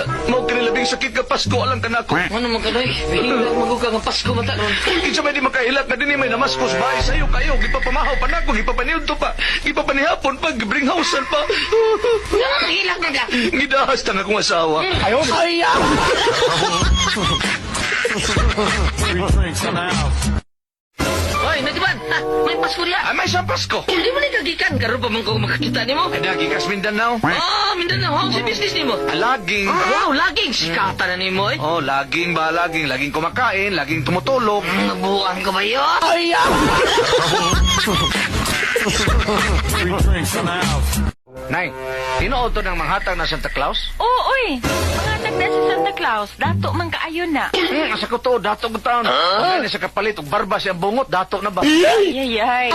Unya, mao kini labing sakit nga Pasko alang kanako. Ano man ka, Noy? Hilak man ka nga Pasko man ta ron. Kinsa may di makahilak nga dinhi may namaskos bahay sayo kayo, gipapamahaw pa nako, gipapaniudto pa, gipapanihapon pa, gibringhousean pa. Nga nang hilak man ka. Gidahas ta nga akong asawa. Hoy, Natiban, ha, may Pasko diha. Ay, may isang Pasko. Di mo ni kagikan karon pa man ko makakita nimo. Ay, dagi kas Mindanao. Ah, Mindanao, how si business nimo? Ah, laging. Wow, laging sikata na nimo eh. Oh, laging ba, laging. Laging kumakain, laging tumutulog. Nabuang ka ba yun? Nay, tinuod to ng manghatag na Santa Claus? Oo, oy. Mangatag na si Santa Claus. Dato man kaayo na. Asa ko to, dato ko taon. Huh? Ang sa kapalit, og barba siyang bungot, dato na ba? Ay, ay, ay.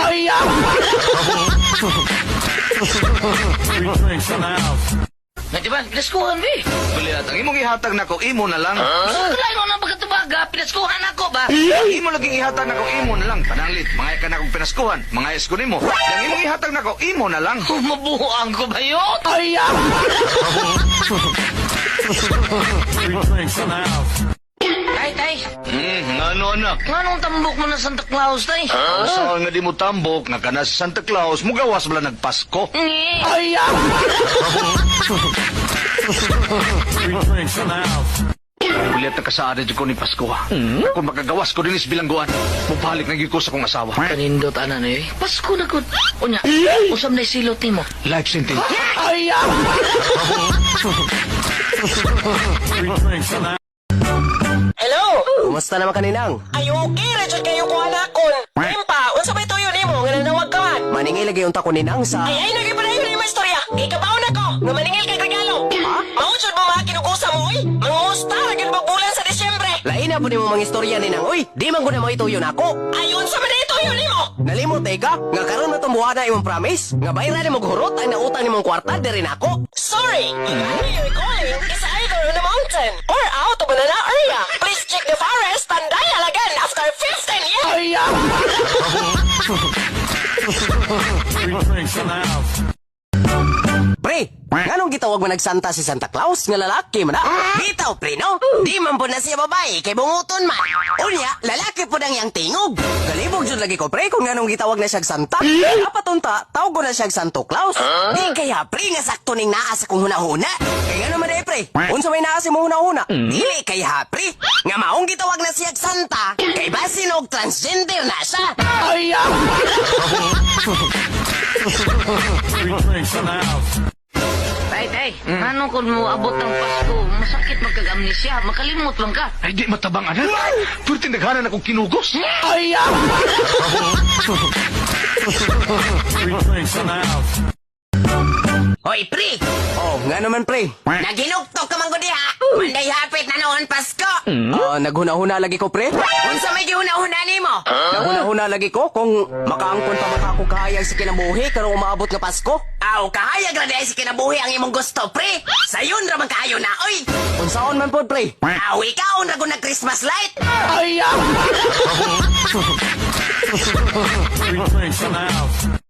Natiban, pinaskuhan be. Kuliat, ang imong ihatag nako, imo na lang. Wala mo na pagkatubaga, pinaskuhan ako ba? Ang imo laging ihatag nako, imo na lang. Pananglit, mga ka na kong pinaskuhan, mga esko nimo. Ang imong ihatag nako, imo na lang. Oh, mabuang ko ba yun? Tay, tay, Ano anak? nganong tambok mo na Santa Claus, tay? Huh? Sa nga di mo tambok, nga ka na si Santa Claus, mugawas bala nagpasko. Ngi. Kuliat na kasaada dyan ko ni Pasko ha. Kung makagawas ko dinis bilangguan, mubalik na gyud ko sa kong asawa. Kanindot ana na eh. Pasko na gud. Unya, usam na silot nimo. Life sentence. Hello? Kumusta naman kaninang? Ay, okay, Richard, kayo ko anakon. Tempa, unsa may tuyo nimo nga nanawag ka man? Maningil lagi unta ko ninang sa. Ay, ay, naging pala yun yung istorya. Ikabaw na ko, nga maningil kay regalo. Ha? Maudsod mo mga kinukusa mo, oy. Mangusta, ragin bulan sa Disyembre. Lain na po nimo mga istorya ninang. Uy, di man ko na mo ituyo nako. Ay, unsa man na ituyo nimo? Nalimot eh ka, nga karon na tong buwana imong promise, nga bayra nimo hurot ang nautang nimong kwarta diri nako. Sorry, the number you're calling is either on a mountain or out of banana area. Please check the forest and dial again after 15 years. Pre, nganong gitawag mo nagsanta si Santa Claus nga lalaki man na? Bitaw pre no? Di man po na siya babae kay bunguton man. Unya, lalaki po nang iyang tingog. Kalibog jud lagi ko pre kung nganong gitawag na siyag Santa. Dapat unta, tawag ko na siyag Santo Claus. Di kaya pre nga sakto ning naa sa kong hunahuna. Kay ngano man eh pre? Unsa may naa sa imong hunahuna? Dili kay ha pre. Nga maong gitawag na siyag Santa kay basin og transgender na siya. Tay, tay, ano kung mo abot ang Pasko, masakit magkag-amnesia, makalimot lang ka. Ay, di matabang anak. Pwerte naghanan akong kinugos. Hoy, pre! Oh, ngano man pre? Naginugtog ka man ko diha. Manday hapit na noon Pasko. Ah, naghuna-huna lagi ko pre. Unsa may gihuna-huna nimo? Naghuna-huna lagi ko kung makaangkon pa ba ako kahayag sa kinabuhi karong umaabot nga Pasko. Aw, kahayag ra diay sa kinabuhi ang imong gusto, pre. Sayon ra man kaayo na, oy. Unsaon man pod pre? Aw, ikaw ra gud nag Christmas light.